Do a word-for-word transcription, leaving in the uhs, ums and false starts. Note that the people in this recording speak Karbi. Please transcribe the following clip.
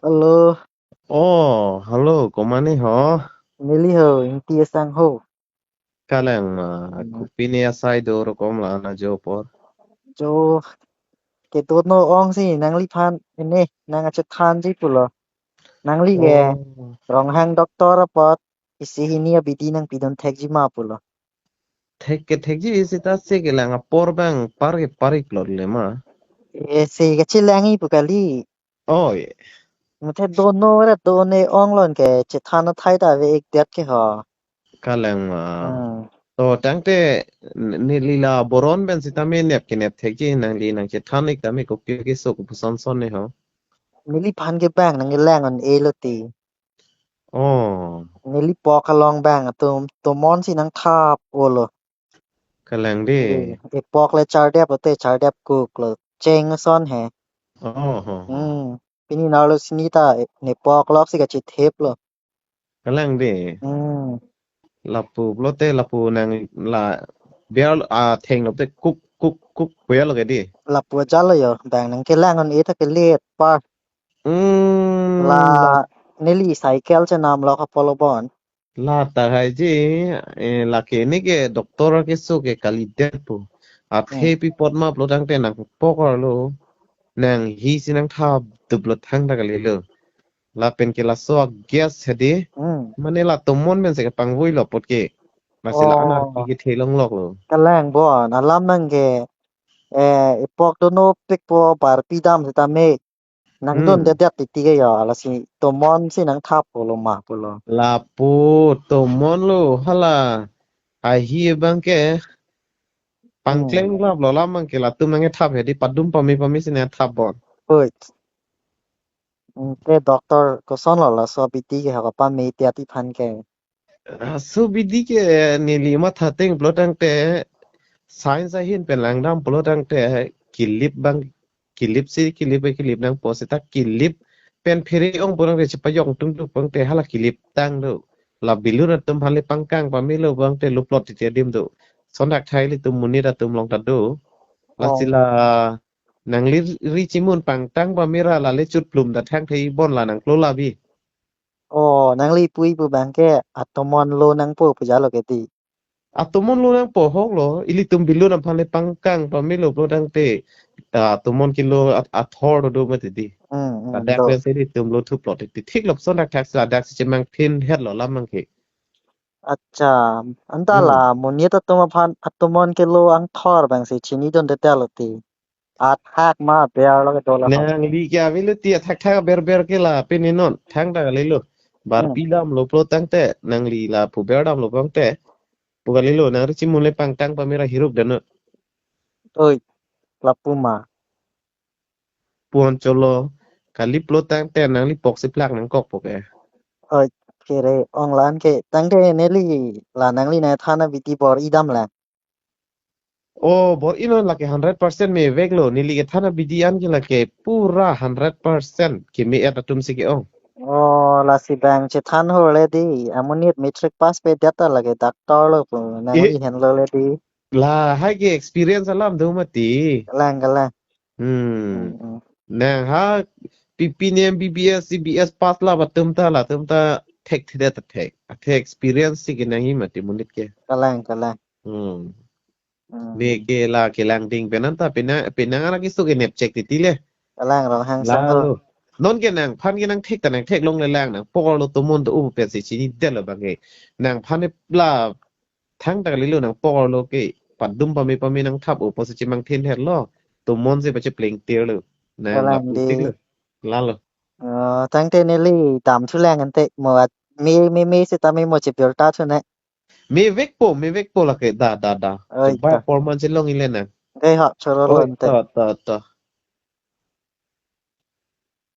Hello. Oh, hello, komat ne ho? Neli ho, Ingti asang ho. Kalang ma, hmm, kopi ne asai do rokom la na jo apor. Jo, kedo no ong si, nangliphan, ini, nang achethanji pulo. Nangli ke, oh, Ronghang doctor apot, isi hini abidi nangpidun thekji ma pulo. Thek ke thekji seta se kelang apor abang par ke parik lo le ma. E, se kachelangji pu kali. Oh, ye. Muthe do no re do ne ong lon ke chethan athai ta ave ik det ke ho. Kalang ma. Hmm. To tangte n-, neli la boron pen sitame nep ke nep thekji nangli nangchethan ik tame kopi keso kopuson son ne ho. Neliphan ke abang nangkelang un-e lo ti. Oh. Neli pok along abang atum, tomon si nangthap olo. Kalang de. Eh, epok le chardep ate chardep kuk lo. Cheng ason he. Oh, oh, oh. Hmm. Pini nalo sini ta, eh, nepok lok si kachithip lo. Kalang de. Hmm. Lapu pulote lapu nang la biar, ah, theng lote kuk, kuk, kuk puya lo ke di. Lapu ajat lo yo, abang nangkelang un-e ta kelet pa. Hmm, la la neli cycle chenam lok apolo bon. La ta hai ji, eh, lake ne ke doctor keso ke kalidet pu. Athe, hmm, pi apot ma pulo tangte nangpok arlo. Nanghi si nangthap dup lo thangta kalilo. Lapen ke laso a-gas hedi. Hmm. Mane la tomon pen se kepangvoi lo apot ke. Masi la, oh, anarki kethe longlok lo. Kalang bon, alam nang ke, eh, epok do no pik po barpi dam sitame. Nangdun, hmm, det det titi ke yo, lasi tomon si nangthap pulo ma pulo. Lapu tomon lo hala ahi abang ke, hmm, pangkleng lap lo lam abang ke latum nangkethap hedi padum pame pame si nangthap bon. Oi. Hmm, te doctor koson lo laso abidi ke ha kapame ti atiphan ke. Laso abidi ke neli matha ateng pulo tangte science ahin pen langdam pulo tangte kilip abang, kilip si kilip, kilip nangpo seta kilip pen phere ong pulo tangte chepajong tung tu pulo tangte hala kilip tang do. La balloon atum aphan le pangkang pame lo pulo tangte luplot titi adim do. Sondak thai ilitum monit atum along ta do. Lasi, oh, la nangli ri chimun pangtang pame ra la le chutplum ta thangthai bon la nangklo la bi. Oh, nangli pui pu abang ke atomon lo nangpo pu jalo ke ti. Atomon lo nangpo hok lo, ilitum balloon aphan le pangkang pame lo pulo tangte, ah, atomon kilo at-, athor do do mati di. Hmm, hmm, ladak do. Pen si ilitum lo thuplot ti thik lo sondak thak si ladak si chemangthin het lo lam abang ke. Accha, anta, hmm, la monit atum aphan atomon kilo angthor abang si chinidun det det lo ti. Athak ma aber lo ke dola. Nangli ke ave lo ti athak thak aber aber ke la pini non thangta kalilo. Bar, hmm, pi dam lo pulo tangte nangli lapu ber dam lo pulo tangte. Pu kalilo nang ri chimun le pangtang pame ra hiruk dano. Oi, lapu ma. Puan cholo kalip lo tangte nangli pok si plak nangkok po ke. Oi, kere ong lan ke tangte neli la nangli nangthan abidi bor-i dam la. Oh, bor-i non lake hundred percent mevek lo. Neli kethan abidi an ke lake pura hundred percent keme-et atum si ke-ong. Oh, lasi abang chethan ho le di. Amonit matric pass pe det ta lake doctor lo pu. Nangli, eh, hen lo le di. Lahai ke experience alam do mati. Kalang, kalang. Hmm. Hmm, hmm. Nang ha P P ne M B B S, C B S pass la atum ta latum ta thekthedet ta thek. Athe experience si kenangji mati monit ke. Kalang, kalang. Hmm. Hmm. Ne ke la kelangding pen anta penang, penang anak isu ke nepchek titi le. Kalang Ronghang sang lo. Lalo. Non ke nangphan ke nangthek ta nangtheklongle lang nangpok arlo tomon do-o pu pensi chinidet lo abang ke. Nangphan ne la thangta kalilo nangpok arlo ke padum pame pame nangthap-o pusi chemangthin het lo. Tomon si pachepleng tir lo. Nang, kalang lapu di. Tik lo. Lalo. Oh, tangte neli damthu lang ante mo at me, me, me sitame mo chepirta thu ne. Mevekpo, mevekpo lake da, da, da. Oi, chebai ta. Apor man chelong ile nang. Ke ha choro lo. Oi, ante. To, to, to.